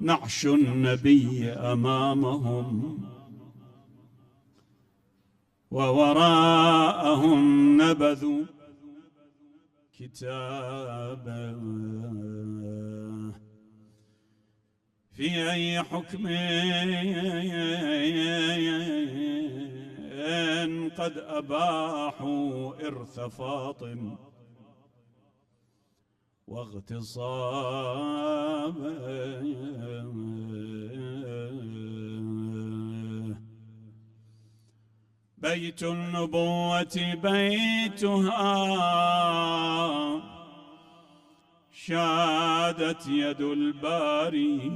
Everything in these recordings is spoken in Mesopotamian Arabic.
نعش النبي أمامهم، ووراءهم نبذوا كتابا. في أي حكم قد أباحوا إرث فاطم واغتصاب بيت النبوة بيتها شادت يد الباري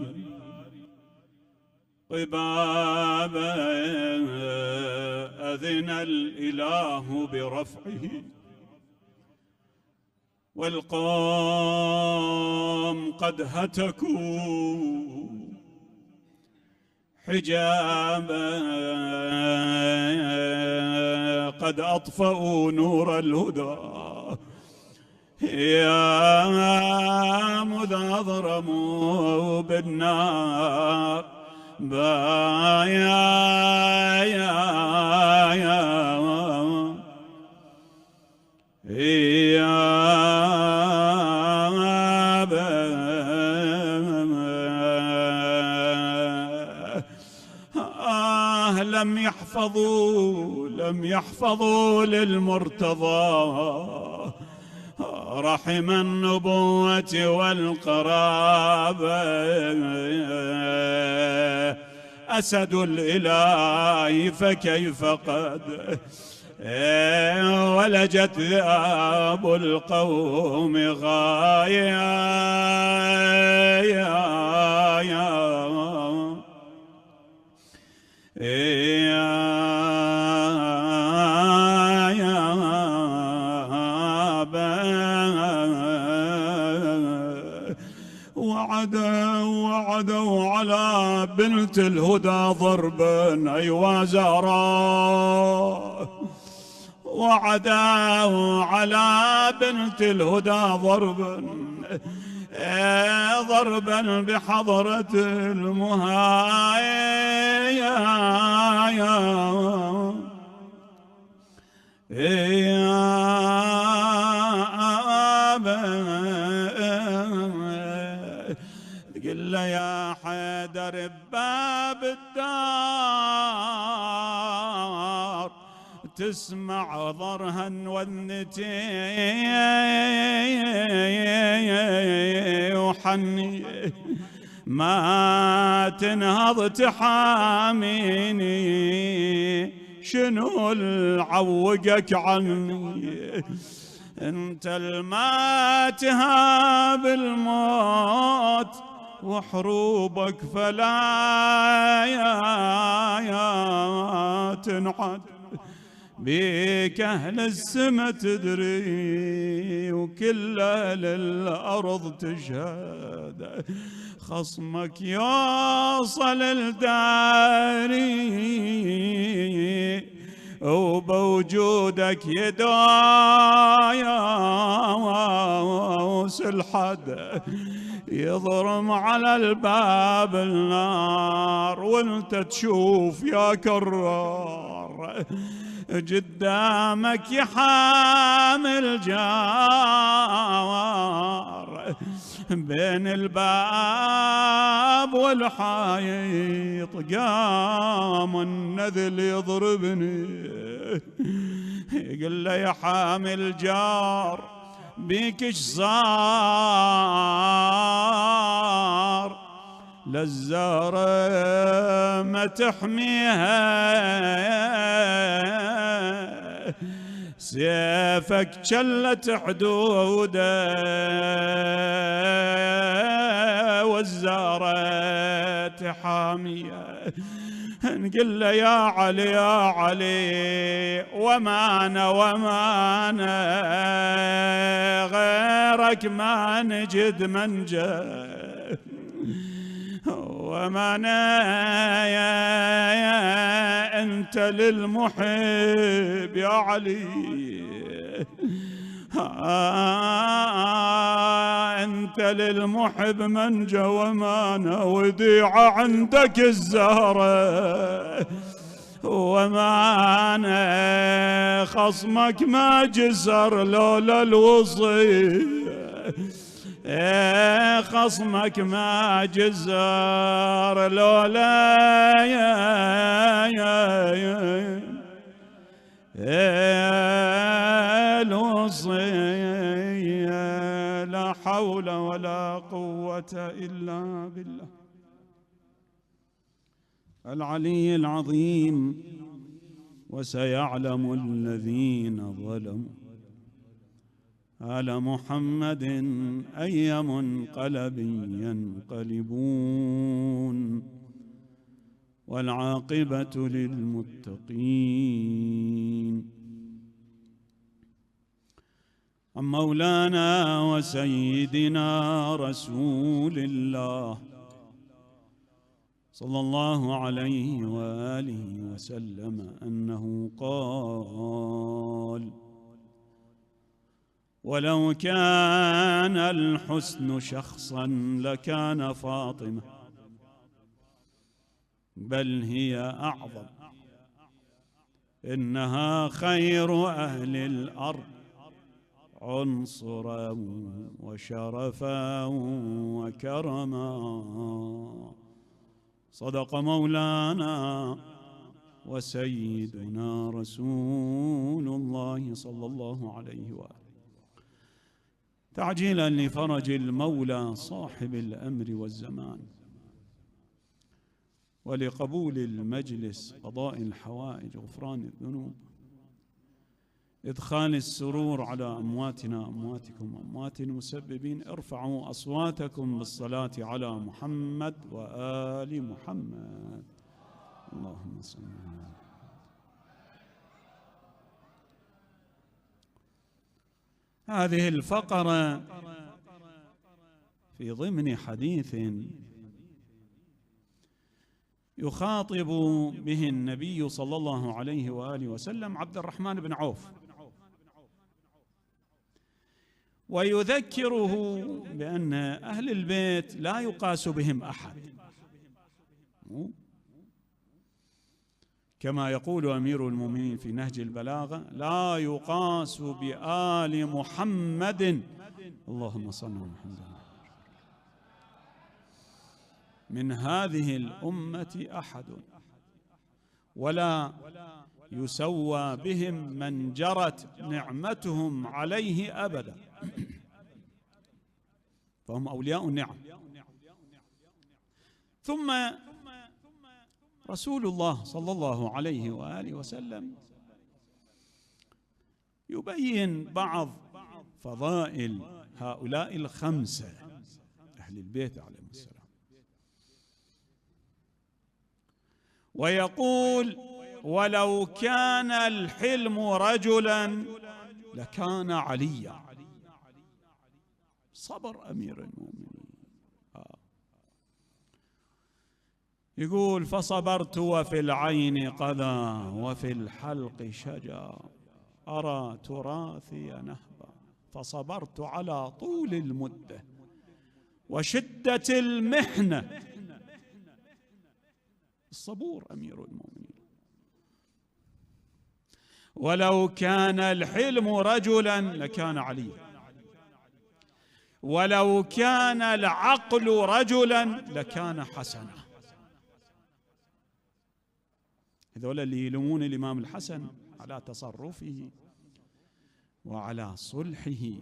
قبابا أذن الإله برفعه، والقوم قد هتكوا حجابا قد أطفأوا نور الهدى، يا مذا ضرموا بالنار بايا لم يحفظوا للمرتضى رحم النبوة والقرابة، أسد الإله فكيف قد ولجت ذئاب القوم غايا. وعدوا على بنت الهدى ضربا أيوا زهراء، وعدوا على بنت الهدى ضربا بحضرة المهايا. قل يا حيدر بباب الدار تسمع ضرها والنتي وحني ما تنهض تحاميني، شنو العوقك عني انت الما تهاب الموت وحروبك فلا تنعد بيك أهل السما تدري وكل أهل الأرض تشهد، خصمك يوصل الداري وبوجودك يدايس الحد يضرم على الباب النار، وانت تشوف يا كرار قدامك يحامل جار بين الباب والحايط، قام النذل يضربني يقول له يا حامل جار بيك ايش صار، للزارة ما تحميها سيفك شلت حدوده والزارة تحاميها. نقول له يا علي يا علي وما أنا غيرك ما نجد منجا، وما أنا أنت للمحب يا علي أنت للمحب منجى ومانا وديعة عندك الزهرة ومانا خصمك ما جسر لولا الوصي خصمك ما جزر لولا الوصية لا حول ولا قوة إلا بالله العلي العظيم. وسيعلم الذين ظلموا آل محمد أي منقلب ينقلبون والعاقبة للمتقين. عن مولانا وسيدنا رسول الله صلى الله عليه وآله وسلم أنه قال: ولو كان الحسن شخصا لكان فاطمة، بل هي أعظم، إنها خير أهل الأرض عنصرا وشرفا وكرما. صدق مولانا وسيدنا رسول الله صلى الله عليه وآله. تعجيلا لفرج المولى صاحب الأمر والزمان، ولقبول المجلس، قضاء الحوائج، غفران الذنوب، إدخال السرور على أمواتنا أمواتكم أموات المسببين. ارفعوا أصواتكم بالصلاة على محمد وآل محمد. اللهم صل على. هذه الفقرة في ضمن حديث يخاطب به النبي صلى الله عليه وآله وسلم عبد الرحمن بن عوف، ويذكره بأن أهل البيت لا يقاس بهم أحد، كما يقول أمير المؤمنين في نهج البلاغة: لا يقاس بآل محمد اللهم صل على محمد من هذه الأمة أحد، ولا يسوى بهم من جرت نعمتهم عليه أبدا، فهم أولياء النعم. ثم رسول الله صلى الله عليه وآله وسلم يبين بعض فضائل هؤلاء الخمسة أهل البيت عليهم السلام، ويقول: ولو كان الحلم رجلا لكان عليا. صبر أمير المؤمنين. يقول: فصبرت وفي العين قذى وفي الحلق شجا، أرى تراثي نهبا، فصبرت على طول المدة وشدة المحنة. الصبور أمير المؤمنين. ولو كان الحلم رجلا لكان عليا، ولو كان العقل رجلا لكان حسنا. هذول اللي يلومون الإمام الحسن على تصرفه وعلى صلحه.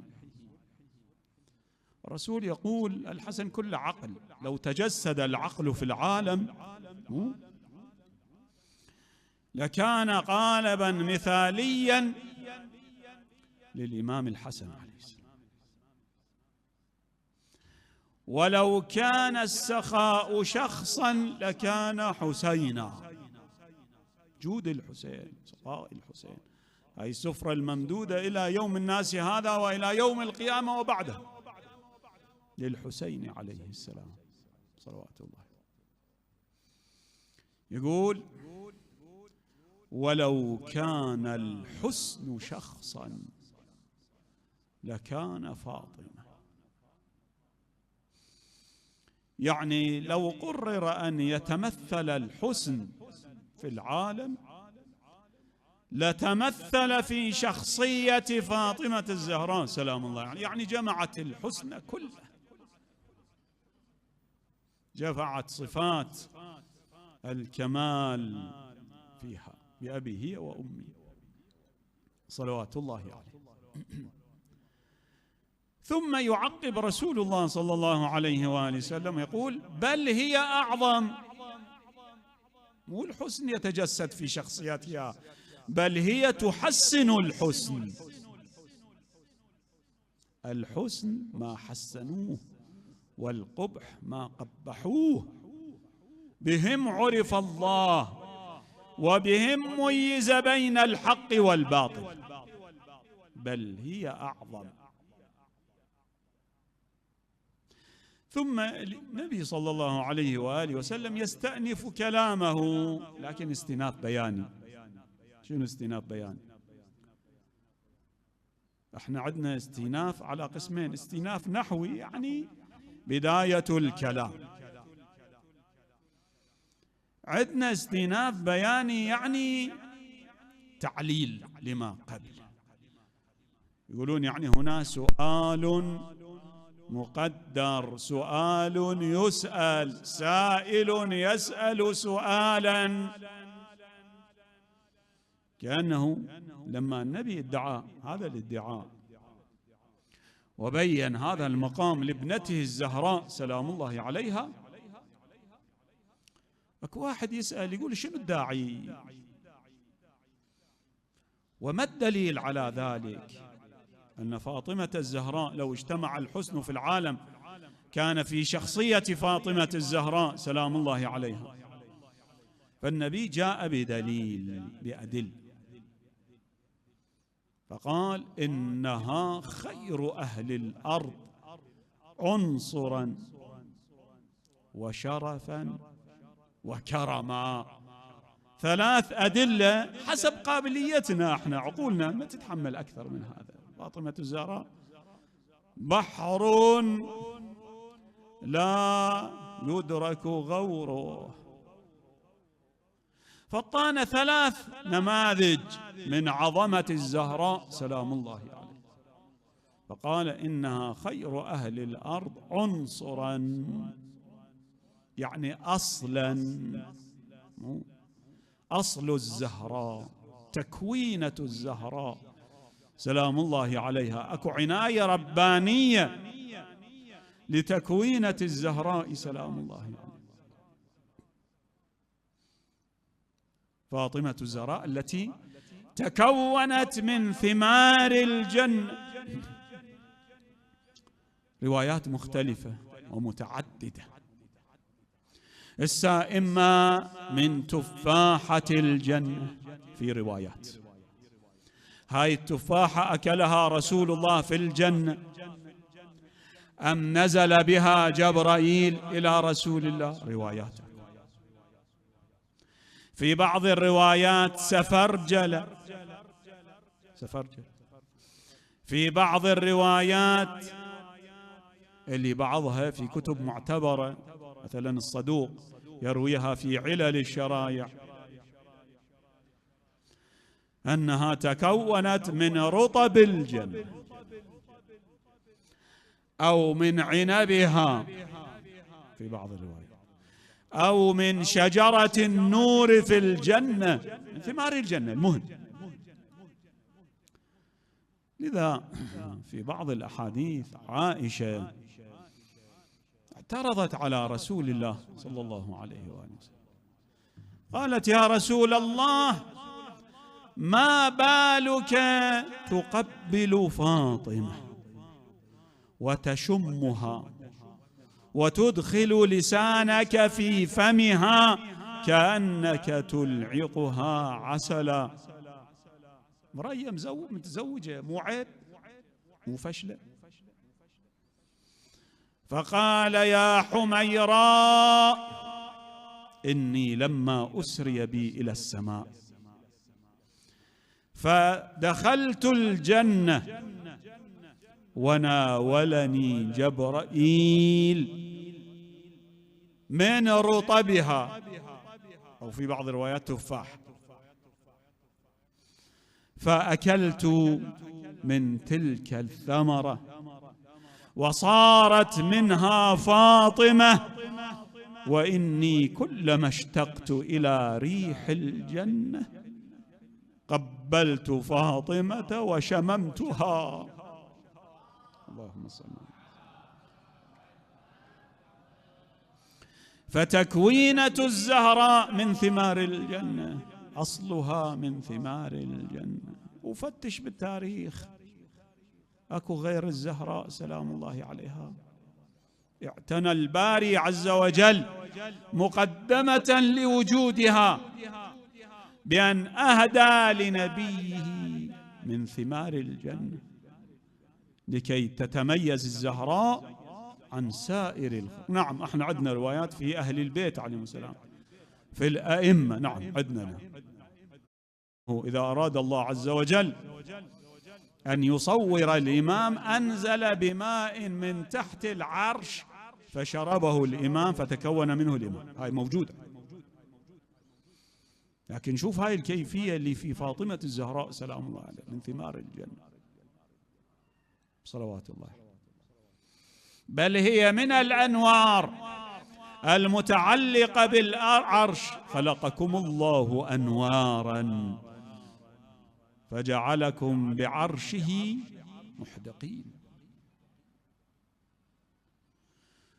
الرسول يقول: الحسن كل عقل، لو تجسد العقل في العالم لكان قالبا مثاليا للإمام الحسن عليه السلام. ولو كان السخاء شخصا لكان حسينا. جود الحسين، سخاء الحسين، هاي السفرة الممدودة إلى يوم الناس هذا وإلى يوم القيامة وبعده للحسين عليه السلام صلوات الله. يقول: ولو كان الحسن شخصا لكان فاطمة. يعني لو قرر أن يتمثل الحسن في العالم لتمثل في شخصية فاطمة الزهراء سلام الله عليها، يعني جمعت الحسن كله، جمعت صفات الكمال فيها بأبي هي وأمي صلوات الله عليه. ثم يعقب رسول الله صلى الله عليه وآله وسلم يقول: بل هي أعظم. مو الحسن يتجسد في شخصياتها، بل هي تحسن الحسن. الحسن ما حسنوه والقبح ما قبحوه، بهم عرف الله وبهم ميز بين الحق والباطل، بل هي أعظم. ثم النبي صلى الله عليه وآله وسلم يستأنف كلامه، لكن استئناف بياني. شنو استئناف بياني؟ احنا عندنا استئناف على قسمين: استئناف نحوي يعني بداية الكلام، عندنا استئناف بياني يعني تعليل لما قبل. يقولون يعني هنا سؤال مقدر، سؤال يسأل، سائل يسأل سؤالا، كأنه لما النبي ادعى هذا الادعاء وبين هذا المقام لابنته الزهراء سلام الله عليها، اكو واحد يسأل يقول: شنو الداعي وما الدليل على ذلك؟ أن فاطمة الزهراء لو اجتمع الحسن في العالم كان في شخصية فاطمة الزهراء سلام الله عليها. فالنبي جاء بأدل، فقال: إنها خير أهل الأرض عنصرا وشرفا وكرما. 3 أدلة حسب قابليتنا، احنا عقولنا ما تتحمل أكثر من هذا. فاطمة الزهراء بحر لا يدرك غوره، فطان 3 نماذج من عظمة الزهراء سلام الله عليه، فقال: إنها خير أهل الأرض عنصرا، يعني أصلا، أصل الزهراء، تكوينة الزهراء سلام الله عليها. أكو عناية ربانية لتكوينة الزهراء سلام الله عليها. فاطمة الزهراء التي تكونت من ثمار الجنة. روايات مختلفة ومتعددة، إما من تفاحة الجنة، في روايات هاي التفاحة أكلها رسول الله في الجنة أم نزل بها جبرائيل إلى رسول الله، روايات. في بعض الروايات سفرجل، في بعض الروايات اللي بعضها في كتب معتبرة مثلا الصدوق يرويها في علل الشرايع أنها تكونت من رطب الجنة أو من عنبها في بعض الروايات، أو من شجرة النور في الجنة، من ثمار الجنة. المهم، لذا في بعض الأحاديث عائشة اعترضت على رسول الله صلى الله عليه وآله وسلم، قالت: يا رسول الله، ما بالك تقبل فاطمة وتشمها وتدخل لسانك في فمها كأنك تلعقها عسلا؟ مريم متزوجة، مو عيب، مو فشلة. فقال: يا حميراء، إني لما أسري بي إلى السماء فدخلت الجنة وناولني جبرائيل من رطبها، أو في بعض الروايات تفاح، فأكلت من تلك الثمرة وصارت منها فاطمة، وإني كلما اشتقت إلى ريح الجنة قبلت فاطمة وشممتها. اللهم صل. فتكوينة الزهراء من ثمار الجنة، أصلها من ثمار الجنة. وفتش بالتاريخ، أكو غير الزهراء سلام الله عليها. اعتنى الباري عز وجل مقدمة لوجودها بأن أهدى لنبيه من ثمار الجنة لكي تتميز الزهراء عن سائر الخلق. نعم، احنا عندنا روايات في أهل البيت عليهم السلام، في الأئمة، نعم عندنا. إذا أراد الله عز وجل أن يصور الإمام أنزل بماء من تحت العرش فشربه الإمام فتكون منه الإمام، هاي موجودة. لكن شوف هاي الكيفية اللي في فاطمة الزهراء سلام الله عليها من ثمار الجنة صلوات الله، بل هي من الأنوار المتعلقة بالعرش. خلقكم الله أنوارا فجعلكم بعرشه محدقين.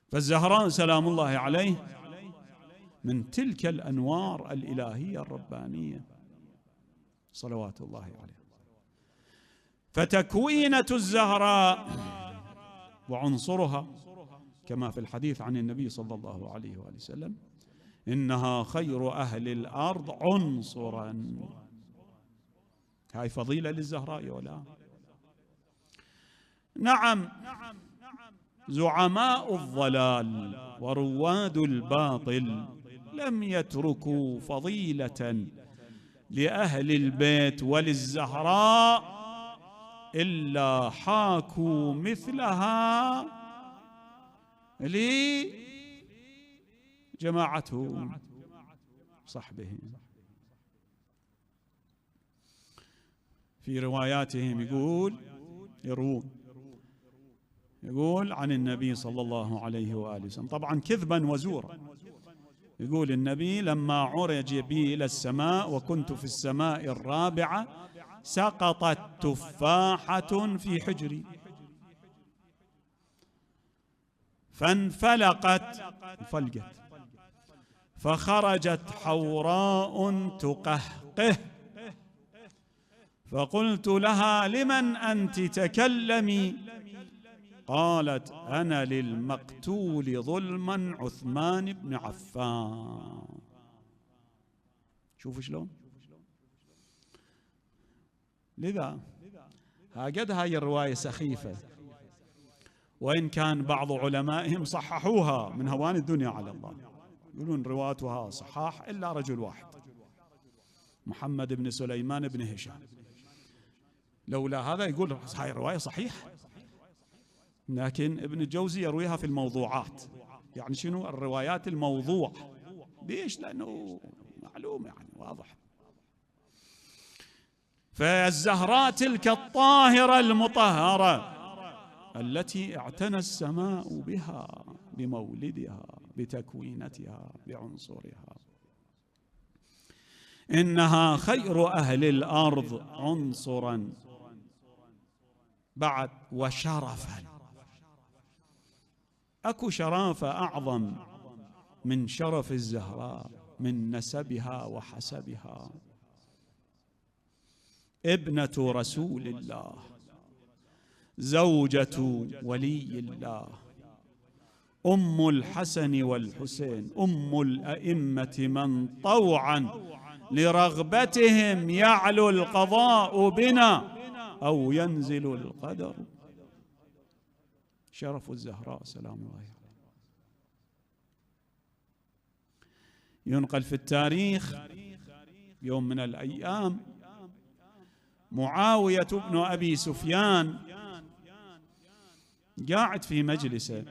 فالزهراء سلام الله عليه من تلك الأنوار الإلهية الربانية صلوات الله عليه. فتكوينة الزهراء وعنصرها كما في الحديث عن النبي صلى الله عليه وآله وسلم: إنها خير أهل الأرض عنصرا. هاي فضيلة للزهراء ولا؟ نعم، زعماء الضلال ورواد الباطل لم يتركوا فضيلة لأهل البيت وللزهراء إلا حاكوا مثلها لجماعتهم صحبهم. في رواياتهم يقول عن النبي صلى الله عليه وآله وسلم، طبعا كذبا وزورا، يقول النبي: لما عرج بي إلى السماء وكنت في السماء الرابعة سقطت تفاحة في حجري فانفلقت فخرجت حوراء تقهقه، فقلت لها: لمن أنت تكلمي؟ قالت: أنا للمقتول ظلما عثمان بن عفان. شوفوا شلون. لذا هكذا هاي الرواية سخيفة، وإن كان بعض علمائهم صححوها من هوان الدنيا على الله، يقولون رواتها صحاح إلا رجل واحد، محمد بن سليمان بن هشام. لولا هذا يقول هاي الرواية صحيحة، لكن ابن الجوزي يرويها في الموضوعات. يعني شنو الروايات الموضوع؟ ليش؟ لأنه معلوم يعني واضح. فالزهراء تلك الطاهرة المطهرة التي اعتنى السماء بها بمولدها بتكوينتها بعنصرها، إنها خير أهل الأرض عنصرا بعد وشرفا. أكو شرافة أعظم من شرف الزهراء من نسبها وحسبها. ابنة رسول الله، زوجة ولي الله، أم الحسن والحسين، أم الأئمة من طوعا لرغبتهم يعلو القضاء بنا أو ينزل القدر. شرف الزهراء سلام الله عليها. ينقل في التاريخ يوم من الأيام معاوية بن أبي سفيان قاعد في مجلسه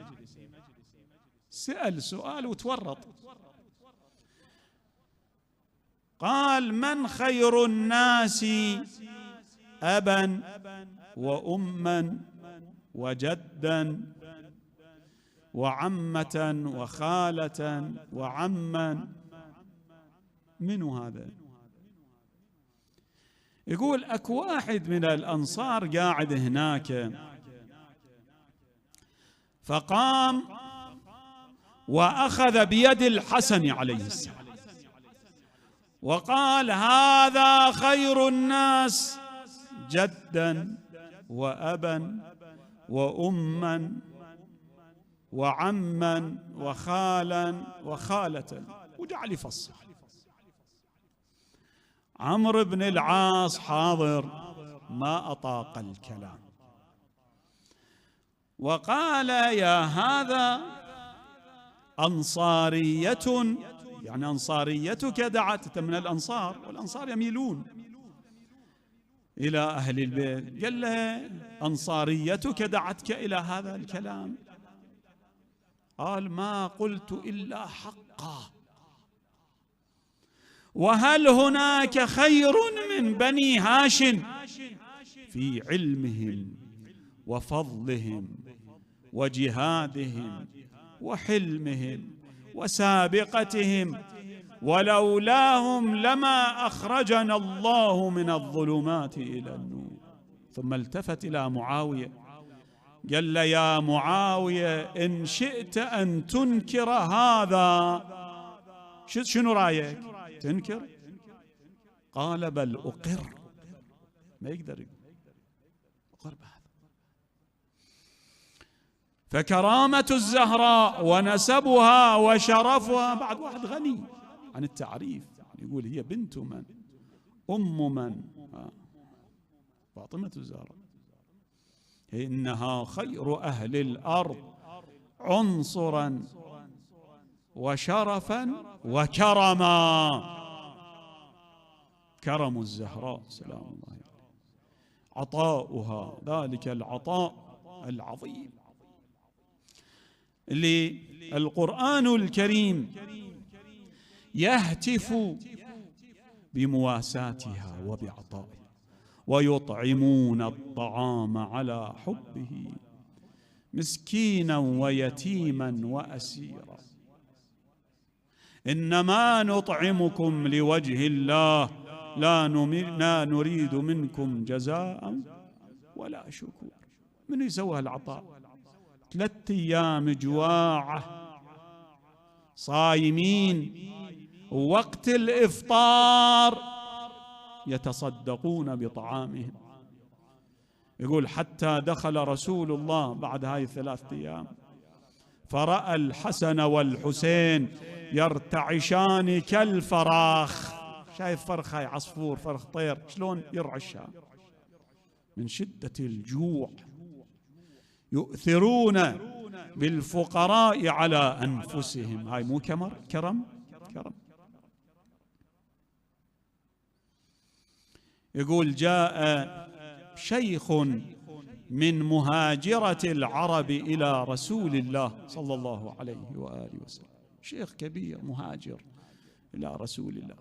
سأل سؤال وتورط، قال: من خير الناس أبا وأما وجدا وعمة وخالة وعما؟ منو هذا؟ يقول: أكو واحد من الأنصار قاعد هناك، فقام وأخذ بيد الحسن عليه السلام وقال: هذا خير الناس جدا وأبا وأما وعما وخالا وخالة، وجعل يفصل. عمرو بن العاص حاضر ما أطاق الكلام، وقال: يا هذا أنصارية، يعني أنصاريتك دعت من الأنصار، والأنصار يميلون إلى أهل البيت. قال له: أنصاريتك دعتك إلى هذا الكلام؟ قال: ما قلت إلا حقا، وهل هناك خير من بني هاشم في علمهم وفضلهم وجهادهم وحلمهم وسابقتهم، ولولاهم لما أخرجنا الله من الظلمات إلى النور. ثم التفت إلى معاوية قال له: يا معاوية، إن شئت أن تنكر هذا شنو رأيك؟ تنكر؟ قال: بل أقر. ما يقدر يقول أقر بهذا. فكرامة الزهراء ونسبها وشرفها، بعد واحد غني عن التعريف، يقول هي بنت من؟ أم من؟ فاطمة الزهراء. إنها خير أهل الأرض عنصرا وشرفا وكرما. كرم الزهراء سلام الله عليه، عطاؤها ذلك العطاء العظيم اللي القرآن الكريم يهتف بمواساتها وبعطائها. ويطعمون الطعام على حبه مسكينا ويتيما وأسيرا إنما نطعمكم لوجه الله لا نريد منكم جزاء ولا شكور. من يسوى العطاء؟ 3 أيام جواعة صايمين، ووقت الإفطار يتصدقون بطعامهم. يقول: حتى دخل رسول الله بعد هاي 3 أيام فرأى الحسن والحسين يرتعشان كالفراخ. شايف فرخ، هاي عصفور، فرخ طير، شلون يرعشان من شدة الجوع. يؤثرون بالفقراء على أنفسهم. هاي مو كرم. يقول: جاء شيخ من مهاجرة العرب إلى رسول الله صلى الله عليه وآله وسلم، شيخ كبير مهاجر إلى رسول الله،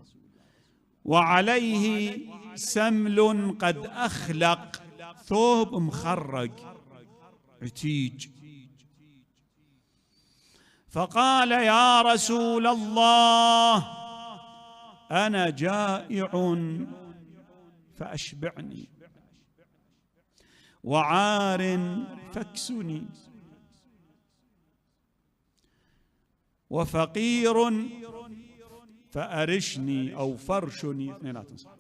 وعليه سمل قد أخلق، ثوب مخرق عتيج. فقال: يا رسول الله، أنا جائع فأشبعني، وعار فاكسني، وفقير فأرشني أو فرشني، اثنيناتهم صح.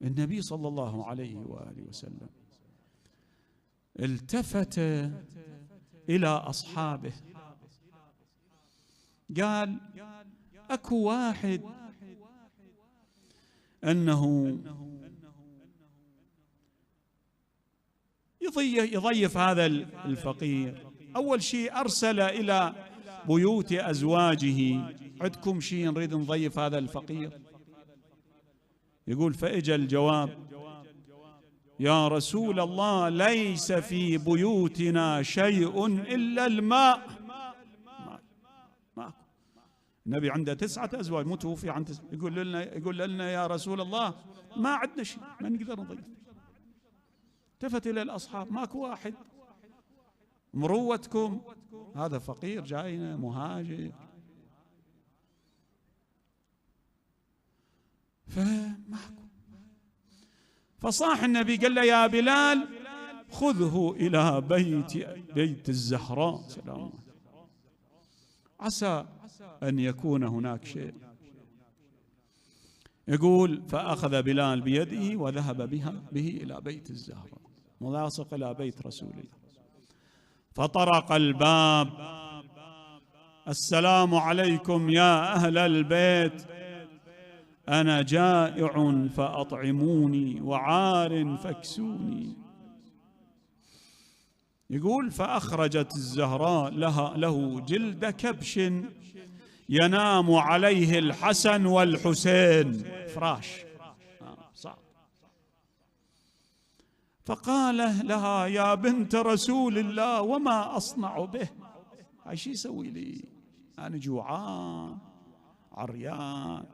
فالنبي صلى الله عليه وآله وسلم التفت إلى أصحابه قال: أكو واحد أنه يضيف هذا الفقير. أول شيء أرسل إلى بيوت أزواجه: عندكم شيء نريد نضيف هذا الفقير؟ يقول فإجا الجواب: يا رسول الله ليس في بيوتنا شيء إلا الماء. ماكو. النبي عنده 9 أزواج، متوفي عن 9. يقول لنا يا رسول الله ما عندنا شيء، ما نقدر نضيف. التفت إلى الأصحاب: ماكو واحد، مروتكم، هذا فقير جاينا مهاجر. فماكو. فصاح النبي قال له: يا بلال خذه إلى بيت الزهراء سلام الله، عسى أن يكون هناك شيء. يقول فأخذ بلال بيده وذهب به إلى بيت الزهراء، ملاصق إلى بيت رسول الله. فطرق الباب: السلام عليكم يا أهل البيت، أنا جائع فأطعموني وعار فاكسوني. يقول فأخرجت الزهراء له جلد كبش ينام عليه الحسن والحسين، فراش صعب. فقال لها: يا بنت رسول الله وما أصنع به؟ هاي شي يسوي لي؟ أنا جوعان عريان.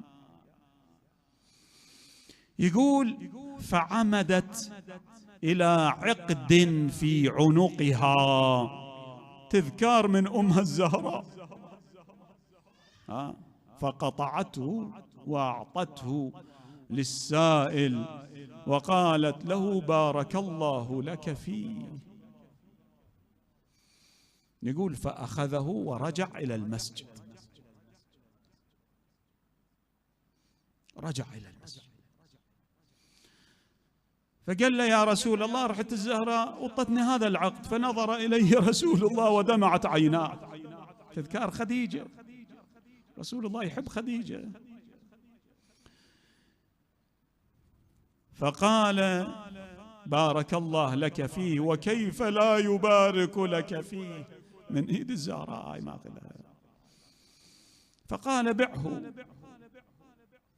يقول فعمدت إلى عقد في عنقها، تذكار من أمها الزهراء، فقطعته وأعطته للسائل وقالت له: بارك الله لك فيه. يقول فأخذه ورجع إلى المسجد، رجع إلى المسجد. فقال له: يا رسول الله رحت الزهراء وطتني هذا العقد. فنظر إليه رسول الله ودمعت عيناه، تذكار خديجة، رسول الله يحب خديجة. فقال: بارك الله لك فيه، وكيف لا يبارك لك فيه؟ من ايد الزهراء ما قلها. فقال: بعه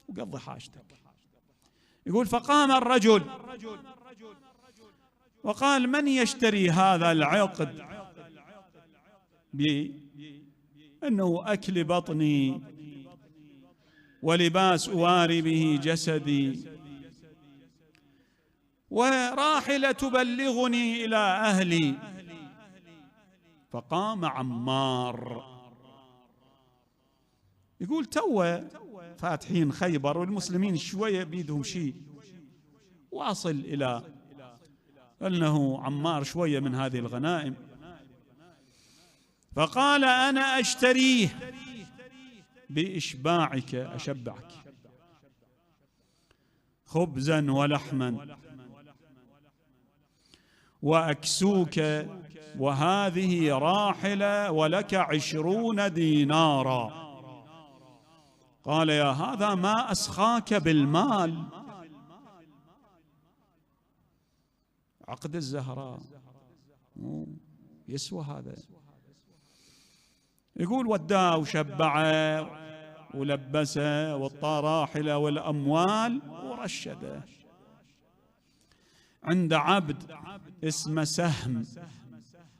وقضي حاجتك. يقول فقام الرجل وقال: من يشتري هذا العقد بأنه أكل بطني ولباس أواري به جسدي وراحلة تبلغني إلى أهلي؟ فقام عمار. يقول توه فاتحين خيبر والمسلمين شوية بيدهم شيء، واصل إلى أنه عمار شوية من هذه الغنائم. فقال: أنا أشتريه بإشباعك، أشبعك خبزا ولحما وأكسوك، وهذه راحلة ولك 20 دينارا. قال: يا هذا ما أسخاك بالمال. عقد الزهراء يسوى هذا. يقول وداه وشبعه ولبسه والطار راحله والأموال ورشده عند عبد اسمه سهم.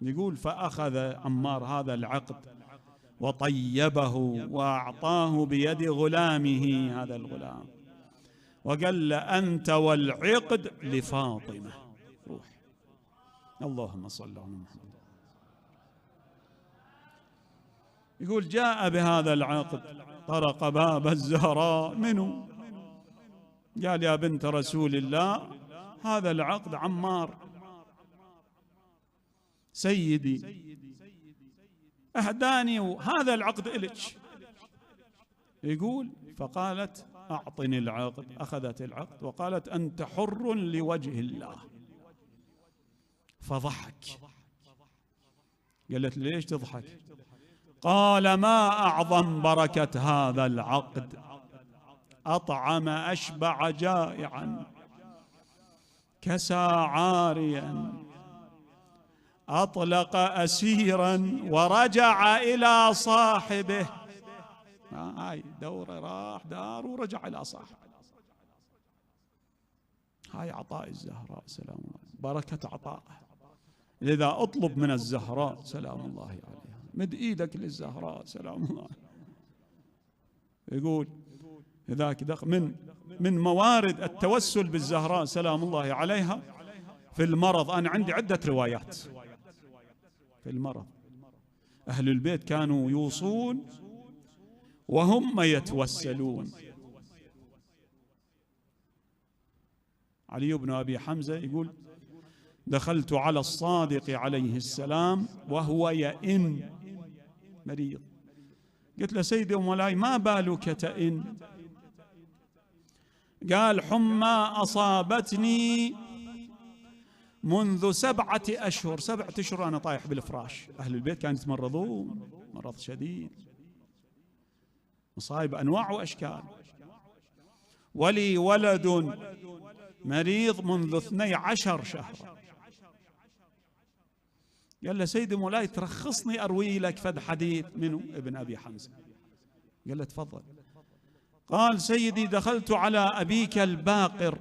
يقول فأخذ عمار هذا العقد وطيبه وأعطاه بيد غلامه هذا الغلام، وقال له: أنت والعقد لفاطمة، روح. اللهم صل على محمد. يقول جاء بهذا العقد، طرق باب الزهراء. منه؟ قال: يا بنت رسول الله هذا العقد عمار سيدي أهداني، وهذا العقد إلك. يقول فقالت: أعطني العقد. أخذت العقد وقالت: أنت حر لوجه الله. فضحك. قالت: ليش تضحك؟ قال: ما أعظم بركة هذا العقد، أطعم أشبع جائعا، كسى عاريا، أطلق أسيرا، ورجع إلى صاحبه. هاي دورة، راح دار ورجع إلى صاحبه. هاي عطاء الزهراء سلام الله، بركة عطائها. لذا اطلب من الزهراء سلام الله عليها، مد ايدك للزهراء سلام الله. يقول ذاك من موارد التوسل بالزهراء سلام الله عليها في المرض. أنا عندي عدة روايات في المرض. أهل البيت كانوا يوصون وهم يتوسلون. علي بن أبي حمزة يقول دخلت على الصادق عليه السلام وهو يئن مريض، قلت له سيدي مولاي ما بالك تئن؟ قال حمى أصابتني منذ 7 أشهر، 7 أشهر أنا طايح بالفراش. أهل البيت كانوا يتمرضون مرض شديد، مصايب أنواع وأشكال. ولي ولد مريض منذ 12 شهر. قال له سيدي مولاي ترخصني أروي لك فد حديث منه ابن أبي حمزة. قال له تفضل. قال سيدي دخلت على أبيك الباقر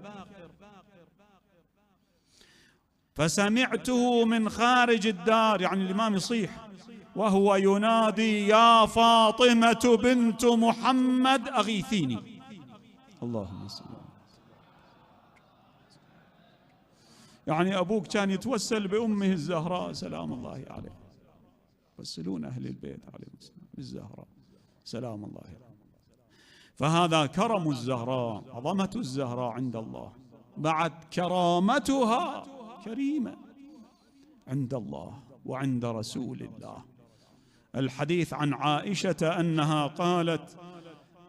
فسمعته من خارج الدار، يعني الإمام يصيح، وهو ينادي يا فاطمة بنت محمد أغيثيني. اللهم صل. يعني أبوك كان يتوسل بأمه الزهراء سلام الله عليه. يوسلون أهل البيت عليهم السلام بالزهراء سلام الله عليه. فهذا كرم الزهراء، عظمة الزهراء عند الله، بعد كرامتها كريمة عند الله وعند رسول الله. الحديث عن عائشة أنها قالت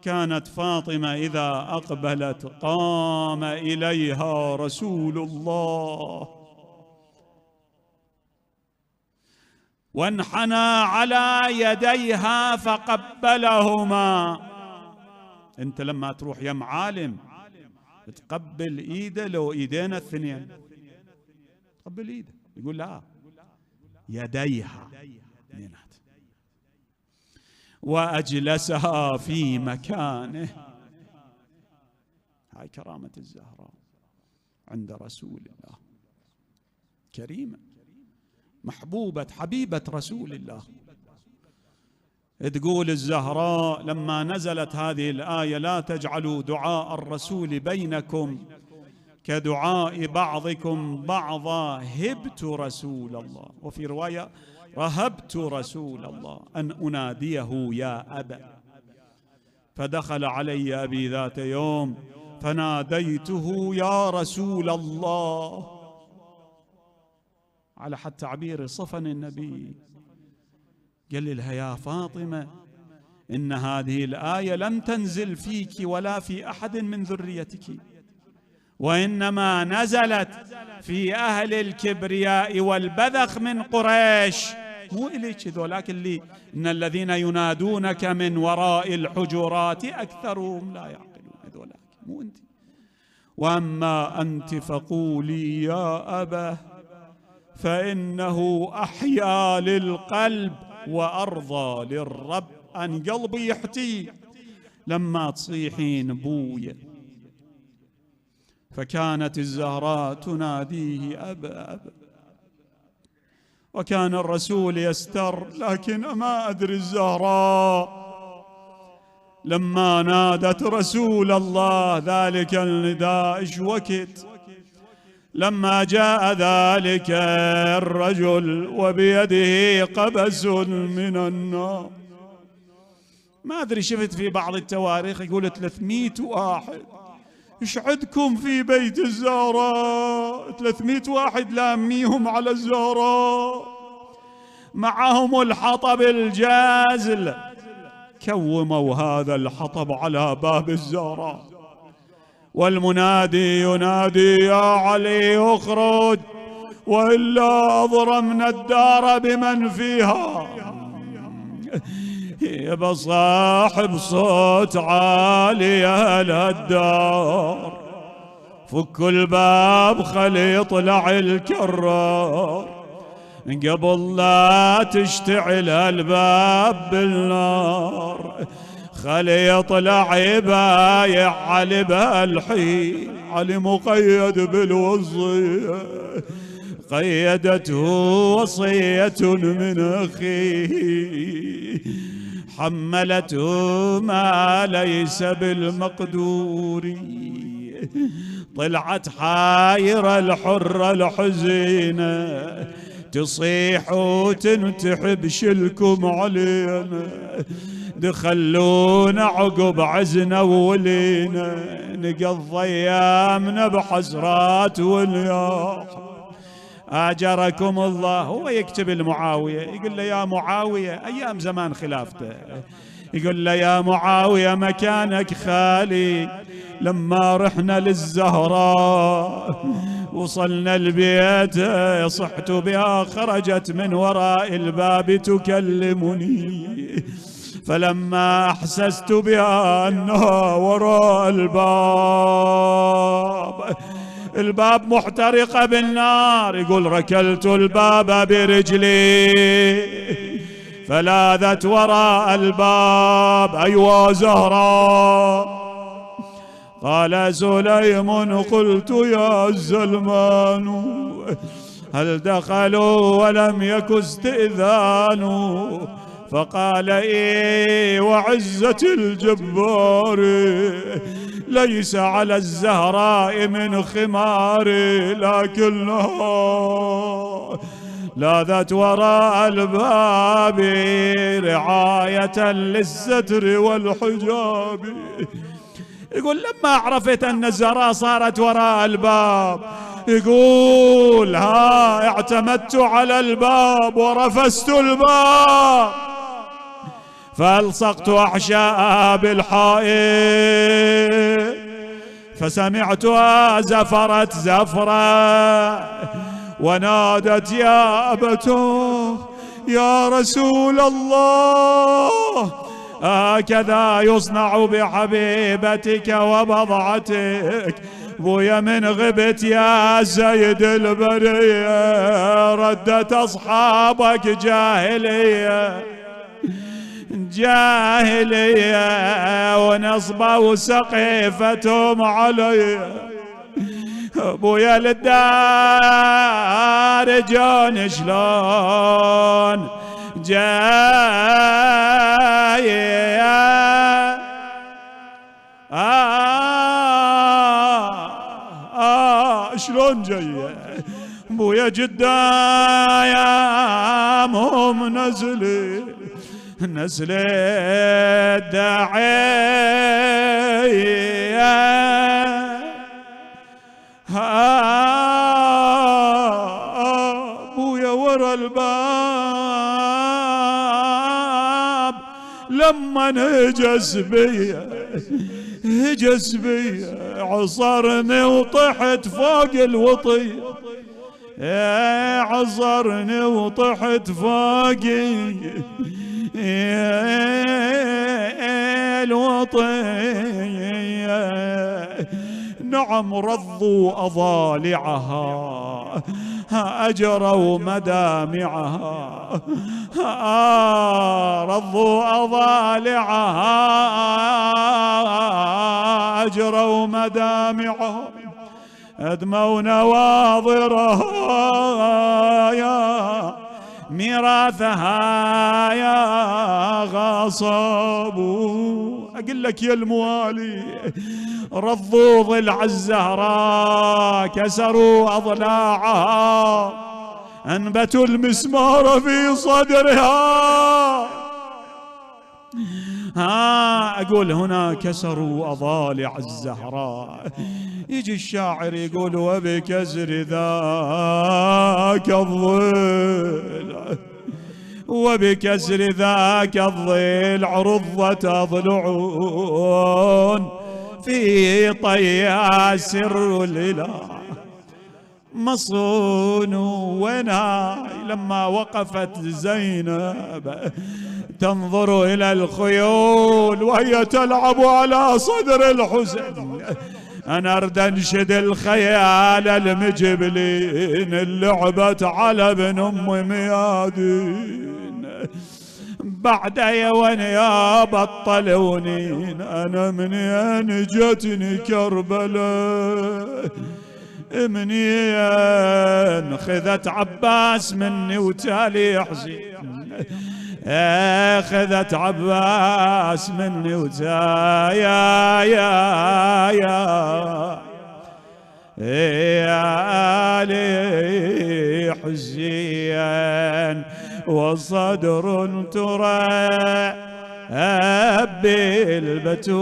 كانت فاطمة إذا أقبلت قام إليها رسول الله وانحنى على يديها فقبلهما. أنت لما تروح يم عالم تقبل إيده، لو إيدينا الاثنين تقبل إيده، يقول لا يديها اثنينات. وأجلسها في مكانه. هاي كرامة الزهراء عند رسول الله، كريمة محبوبة حبيبة رسول الله. تقول الزهراء لما نزلت هذه الآية لا تجعلوا دعاء الرسول بينكم كدعاء بعضكم بعضا هبت رسول الله، وفي رواية رهبت رسول الله أن أناديه يا أبا. فدخل علي أبي ذات يوم فناديته يا رسول الله، على حد تعبير صفن النبي. قال لها يا فاطمة إن هذه الآية لم تنزل فيك ولا في أحد من ذريتك، وإنما نزلت في أهل الكبرياء والبذخ من قريش، مو إليك ذولاك اللي إن الذين ينادونك من وراء الحجرات أكثرهم لا يعقلون، ذولاك مو أنت. وأما أنت فقولي يا أبا فإنه أحيا للقلب وأرضى للرب. أن قلبي يحتي لما تصيحين بويا. فكانت الزهراء تناديه أبا أبا، وكان الرسول يستر. لكن ما أدري الزهراء لما نادت رسول الله ذلك النداء إيش وقت؟ لما جاء ذلك الرجل وبيده قبس من النار. ما أدري شفت في بعض التواريخ يقول 300 واحد. إيش عندكم في بيت الزهراء؟ 300 واحد لاميهم على الزهراء، معهم الحطب الجازل، كوموا هذا الحطب على باب الزهراء، والمنادي ينادي يا علي اخرج وإلا أضرمنا الدار بمن فيها. يبا صاحب صوت عالي أهل الدار، فك الباب خلي يطلع الكرار، قبل لا تشتعل الباب بالنار، خلي يطلع يبايع على بالحين. علي مقيد بالوصية، قيدته وصية من أخيه، حملته ما ليس بالمقدور، طلعت حايرة الحرة الحزينة، تصيح وتنتحب شلكم علينا، دخلونا عقب عزنا وولينا، نقضي ايامنا بحسرات والياح. اجركم الله. هو يكتب لمعاوية يقول له يا معاوية، ايام زمان خلافته، يقول له يا معاوية مكانك خالي، لما رحنا للزهراء وصلنا البيت صحت بها خرجت من وراء الباب تكلمني، فلما أحسست بها أنها وراء الباب محترقة بالنار، يقول ركلت الباب برجلي فلاذت وراء الباب. أيوا زهراء. قال سليم قلت يا الزلمان هل دخلوا ولم يك استئذان؟ فقال إيه وعزة الجبار ليس على الزهراء من خمار، لكنها لاذت وراء الباب رعاية للستر والحجاب. يقول لما عرفت أن الزهراء صارت وراء الباب، يقول ها اعتمدت على الباب ورفست الباب، فألصقت أحشاءها بالحائط، فسمعتها زفرت زفرة ونادت يا أبتاه يا رسول الله، هكذا يصنع بحبيبتك وبضعتك. بويا من غبت يا سيد البرية، ردت أصحابك جاهلية ونصبوا سقيفتهم علي. بويا للدار جون شلون جاي شلون جاي بويا جدايامهم نزلي الداعية، بويا ورا الباب لما هجس بيا عصرني وطحت فوق الوطي، عصرني وطحت فوق الوطي. نعم رضوا أضالعها أجروا مدامعها، رضوا أضالعها أجروا مدامعها، أدموا نواظرها يا ميراثها يا غاصب. أقول لك يا الموالي رضوا ضلع الزهراء كسروا أضلاعها، أنبتوا المسمار في صدرها. أقول هنا كسروا أضالع الزهراء. يجي الشاعر يقول وبكسر ذاك الضلع وبكسر ذاك الضلع رضت أضلعون في طيها سر الإله مصون. وناي لما وقفت زينب تنظر إلى الخيول وهي تلعب على صدر الحسين، أنا أرد أنشد الخيال المجبلين اللعبة على ابن أم ميادين بعد يوان يا بطلونين أنا منين جتني كربلاء منين خذت عباس مني وتالي حزين خذت عباس مني وتالي يا لي حزين وصدر تراب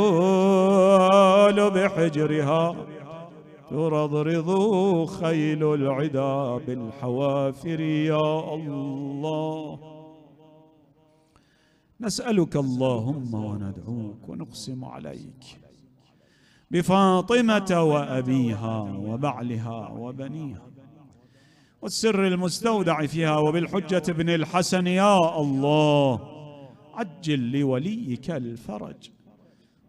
البتول بحجرها ترضرض خيل العدا بالحوافر يا الله. نسألك اللهم وندعوك ونقسم عليك بفاطمة وأبيها وبعلها وبنيها والسر المستودع فيها وبالحجة ابن الحسن يا الله عجل لوليك الفرج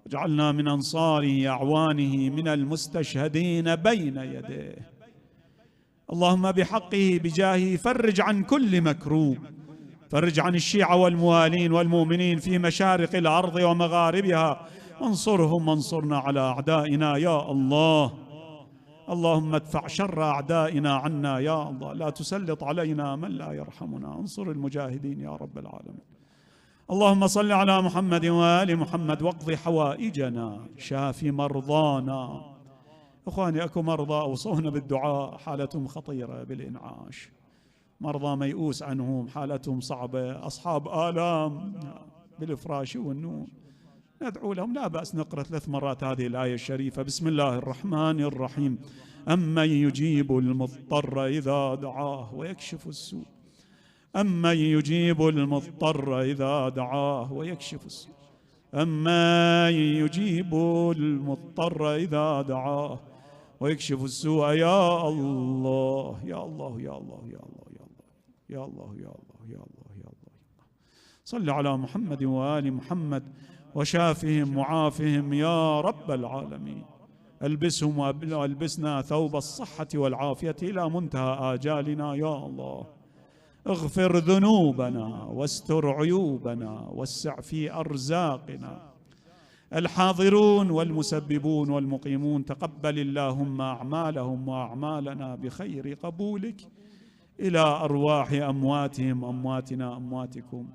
واجعلنا من أنصاره أعوانه من المستشهدين بين يديه. اللهم بحقه بجاهه فرج عن كل مكروب، فرج عن الشيعة والموالين والمؤمنين في مشارق الأرض ومغاربها، وانصرهم وانصرنا على أعدائنا يا الله. اللهم ادفع شر أعدائنا عنا يا الله، لا تسلط علينا من لا يرحمنا، انصر المجاهدين يا رب العالمين. اللهم صل على محمد وآل محمد واقض حوائجنا، شافي مرضانا. إخواني أكو مرضى أوصونا بالدعاء حالتهم خطيرة بالإنعاش، مرضى ميؤوس عنهم حالتهم صعبة، أصحاب آلام بالفراش والنوم، ندعو لهم. لا بأس نقرأ 3 مرات هذه الآية الشريفة. بسم الله الرحمن الرحيم. أمن يجيب المضطر إذا دعاه ويكشف السوء، أمن يجيب المضطر إذا دعاه ويكشف السوء، أمن يجيب المضطر إذا دعاه ويكشف السوء يا الله يا الله يا الله يا الله يا الله يا الله يا الله يا الله. صل على محمد وآل محمد وشافهم وعافهم يا رب العالمين. ألبسهم وألبسنا ثوب الصحة والعافية إلى منتهى آجالنا يا الله. اغفر ذنوبنا واستر عيوبنا وسع في أرزاقنا. الحاضرون والمسببون والمقيمون تقبل اللهم أعمالهم وأعمالنا بخير قبولك إلى أرواح أمواتهم أمواتنا أمواتكم.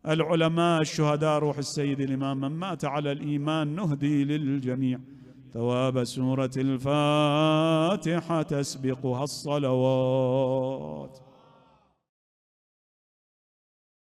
العلماء الشهداء روح السيد الإمام من مات على الإيمان نهدي للجميع ثواب سورة الفاتحة تسبقها الصلوات.